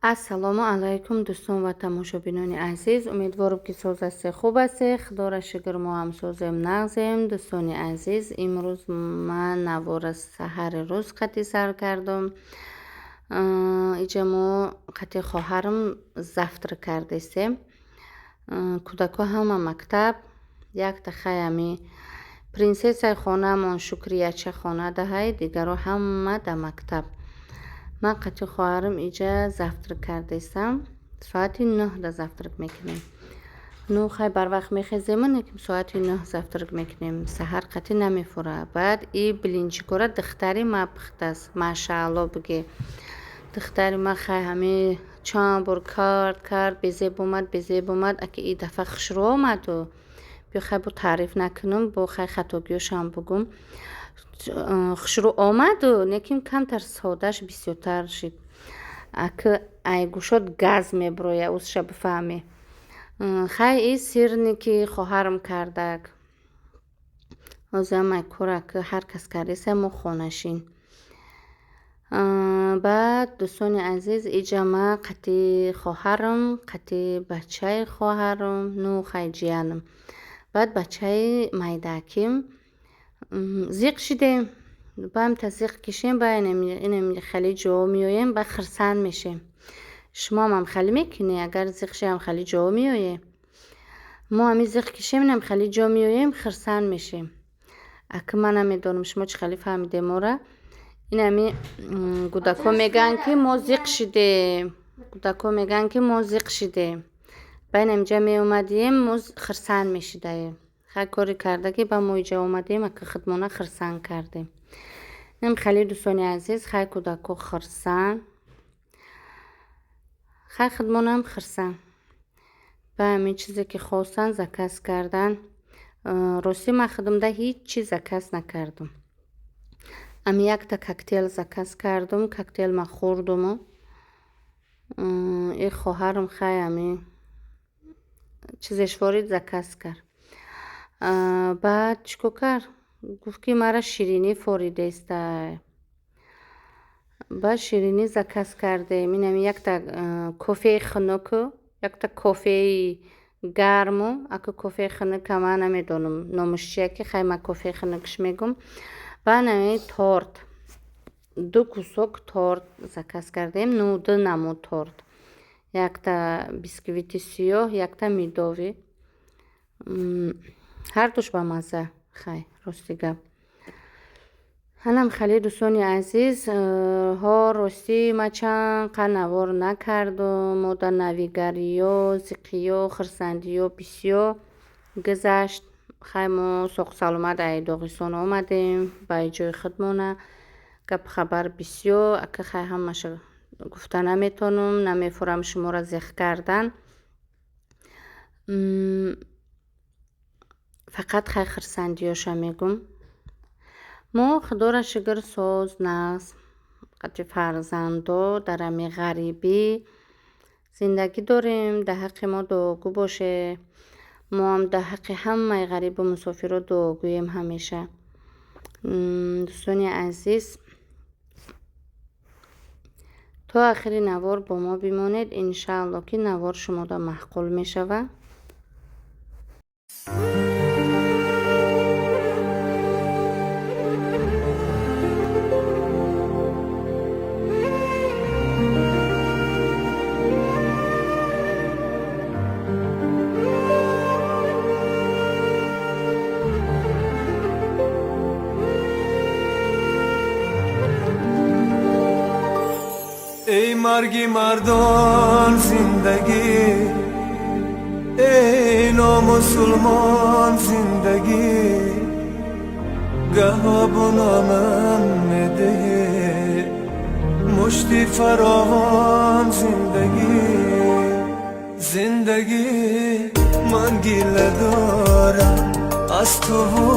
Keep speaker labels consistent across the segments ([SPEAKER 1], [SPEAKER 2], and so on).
[SPEAKER 1] Ассалому алайкум, дӯстон ва тамошобинони азиз. Умедворам, ки соз ҳастед, хуб ҳастед. Худоро шукр, мо ҳам созем, нағзем. Дӯстони азиз, имрӯз ман навора саҳари рӯз қатӣ сар кардам. Иҷа мо қатӣ хоҳарам завтрак кардестем. Кӯдакҳо ҳама мактаб, якта хай ами принсессаи хонаамон Шукрияча хона даҳай, дигаро ҳама да мактаб. Ман қатӣ хоҳарам иҷа завтрак кардестам. Соати 9 да завтрак мекунем. Ну хай, барвақт мехезем, лекин соати 9 завтрак мекунем. Саҳар қатӣ намефура. Баъд и блинчикора духтари ма пухтааст. Машаалло биге. Духтари ма хай ҳами чанд бор кард, кард, безеб омад, безеб омад, аки и дафъа хушрӯ омаду. Биё хай, бо таъриф накунам, бо хай хатогиёшам бугум. Хушрӯ омаду, лекин камтар содаш бисёртар шид. Аки ай гӯшот газ мебироя, узша бифаҳмӣ. Хай, и сырники хоҳарам кардак. Ҳозирам ай кора ки ҳар кас кардеса, мо хонашин. Баъд, дӯстони азиз, иҷа ма қатӣ хоҳарам, қатӣ бачаи хоҳарам, ну хай, ҷиянам. Баъд бачаи майдааким зиқ шидем. Ба ҳамта зиқ кишем, ба инами хеле ҷо меоем, ба хирсанд мешем. Шумоам ҳам хеле мекунед, агар зиқ шем, хеле ҷо меоем. Мо ҳами зиқ кишем, инам хеле ҷо меоем, хирсанд мешем. Аки ман намедонам, шумо чӣ хеле фаҳмидем мора. Инами кӯдакҳо мегӯянд, ки мо зиқ шидем. Кӯдакҳо мегӯянд, ки мо зиқ шидем. Ба инамиҷа меомадем, мо хирсанд мешидаем. Хай, коре карда, ки ба мо иҷа омадем, аки худмона хирсанд кардем. Инам хеле, дӯстони азиз, хай, кӯдакҳо хирсанд. Хай, худмонам хирсанд. Ба ҳамин чизе ки хостанд, заказ кардан. Ростӣ, ман худамда ҳеҷ чиз заказ накардам. Ами якта коктейл заказ кардам, коктейл ма хӯрдуму. И хоҳарам хай ами чизеш ворид заказ кард. Баъд чӣ кор кард? Гуфт, ки мара ширинӣ форидестай. Баъд ширинӣ заказ кардем. Инами якта кофеи хунуку, якта кофеи гарму. Аку кофеи хунука ман намедонам номаш чия, ки хай, ман кофеи хунукш мегӯм. Баъд нами торт. Ду кусок торт заказ кардем, ну ду намуд торт. Якта бисквити сиёҳ, якта медовый. Ҳардуш бамазза, хай, рости гап. Ҳанам хеле, дӯстони азиз, ҳо, ростӣ, ман чанд қа навор накардум. Мо дар навигариё, зиқиё, хирсандиё бисёр гузашт. Хай, мо соғу саломат ай Доғистон омадем ба ҷои худмона. Гапу хабар бисёр, ака хай, ҳамаша гуфта наметавонам, намефурам шуморо зиқ кардан. Фақат хай, хирсандиёша мегӯм. Мо, Худоро шукр, соз, нағз, қати фарзандо дар ҳами ғарибӣ зиндагӣ дорем. Дар ҳаққи мо дуогӯ боше. Мо ҳам дар ҳаққи ҳамаи ғарибу мусофиро дуогӯем ҳамеша. Дӯстони азиз, то ахири навор бо мо бимонед. Иншаалло, ки навор шумода маъқул мешавад.
[SPEAKER 2] Эй марги мардон зиндагӣ, эй номусулмон зиндагӣ, гаҳо буномам медиҳӣ мушти фаровон зиндагӣ. Зиндагӣ, ман гила дорам аз туву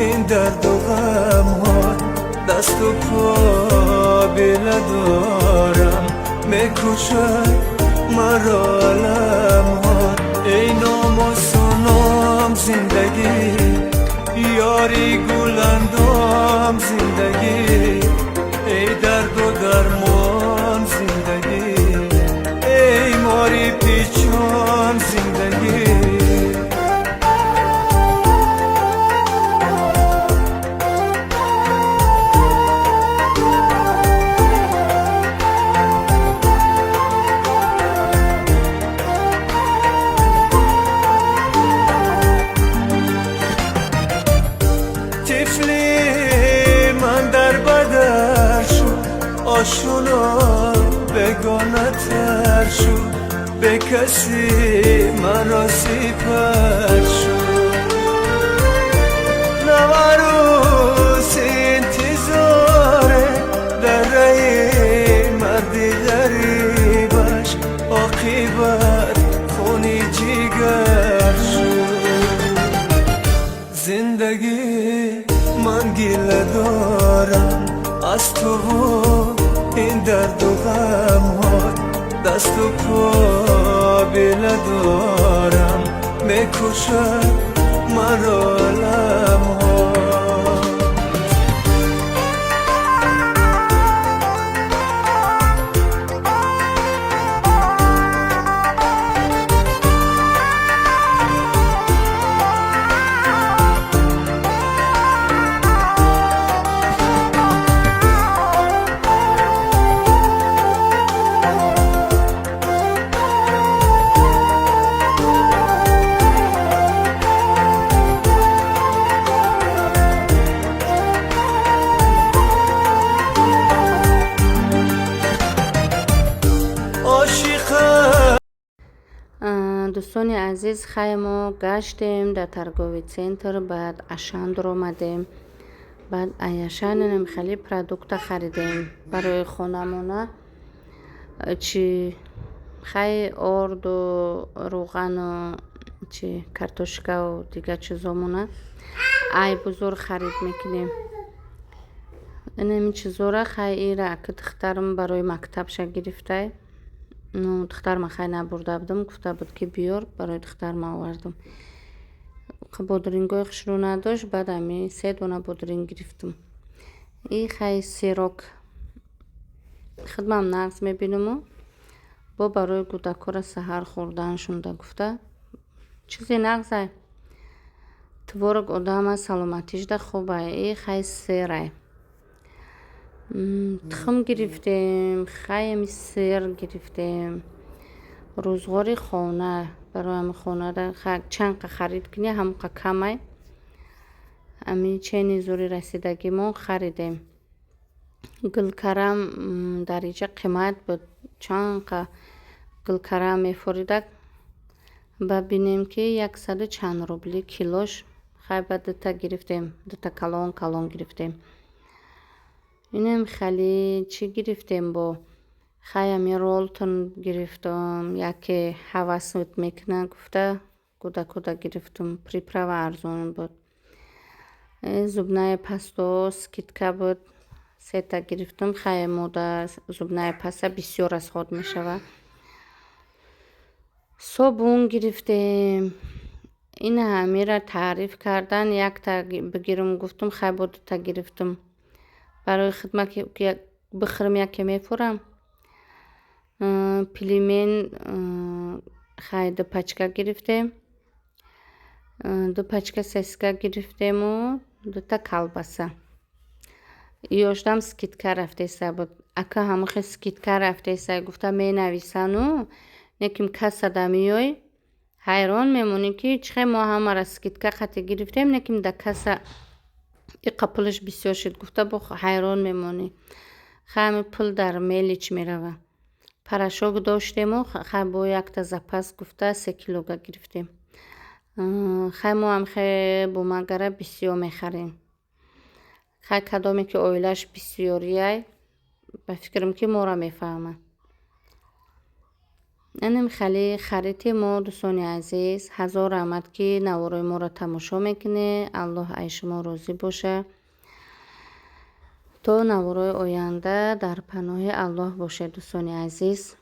[SPEAKER 2] ин дарду ғамҳо, дасту по бела дорам, мекушад маро аламҳо. Эй номусу ном зиндагӣ, ёри гуландом зиндагӣ, эй дарду дармон зиндагӣ. Девонатар шуд, бекасӣ маро сипар шуд. Наварӯс интизоре дар раи марди ғарибаш, оқибат хуни ҷигар шуд. Зиндагӣ, ман гила дорам аз туву ин дарду ғамҳо, дасту по бела дорам, мекушад маро аламҳо. Ошиқа.
[SPEAKER 1] Дӯстони азиз, хай, мо гаштем дар торговый центр, баъд Ашан дуромадем. Баъд Ашан инам хеле продукта харидем барои хонамона. Чи, хай, орду, рӯғану чи, картошкаву дигар чизомона ай бозор харид мекунем. Инами чизора, хай, ира ака духтарам барои мактабша гирифтай. Ну, духтарма, хай, набурда будам, гуфта буд, ки биёр, барои духтарма овардам. Бодирингҳои хушрӯ надошт, баъд ами се дона бодиринг гирифтам. И, хай, сырок худмам нағз мебинаму бо барои кӯдакҳоро саҳар хӯрданшонда гуфта, чизе нағзай. Творог одама саломатишда хубай. И, хай, сырай. Тухм гирифтем, хай, ами сыр гирифтем. Рӯзғори хона, барои ами хонада чанд қа харид кунӣ, ҳамон қа камай. Ами чени зури расидагимон харидем. Гулкарам дар иҷа қимат буд. Чанд қа гулкарам мефоридак, ба бинем, ки 100 чанд рубли килош. Хай, ба дута гирифтем, дута калон калон гирифтем. Инам хеле чӣ гирифтем бо. Хай, ами Ролтон гирифтам, яке ҳавасат мекунад гуфта, кӯдакода гирифтам. Приправа арзон буд. Зубная паста скидка буд, сета гирифтам. Хай, мода зубная паста бисёр расход мешавад. Собун гирифтем. Ина ҳамира таъриф кардан, якта бигирам гуфтам, хай, бо дута гирифтам. Барои хидма ки бихӯрам, яке мефурам. Пельмень, хай, ду пачка гирифтем. Ду пачка сосиска гирифтему дута колбаса. Ёшдам скидка рафтеса буд. Ака ҳамохе скидка рафтеса гуфта менависану, лекин кассада меёй, ҳайрон мемонӣ, ки чӣ хел мо ҳамаро скидка қати гирифтем, лекин дар касса иқа пулаш бисёр шуд гуфта, бо ҳайрон мемонӣ. Хай, ҳами пул дар мелочь мерава. Порошок доштему, хай, бо якта запас гуфта, 3 килога гирифтем. Хай, мо ҳам хе бумагара бисёр мехарем. Хай, кадоме ки оилааш бисёрияй, ба фикрам, ки моро мефаҳмад. Инам хеле хариди мо, дӯстони азиз. Ҳазор раҳмат, ки наворои моро тамошо мекунед. Аллоҳ аз шумо розӣ бошад. То наворои оянда дар паноҳи Аллоҳ бошед, дӯстони азиз.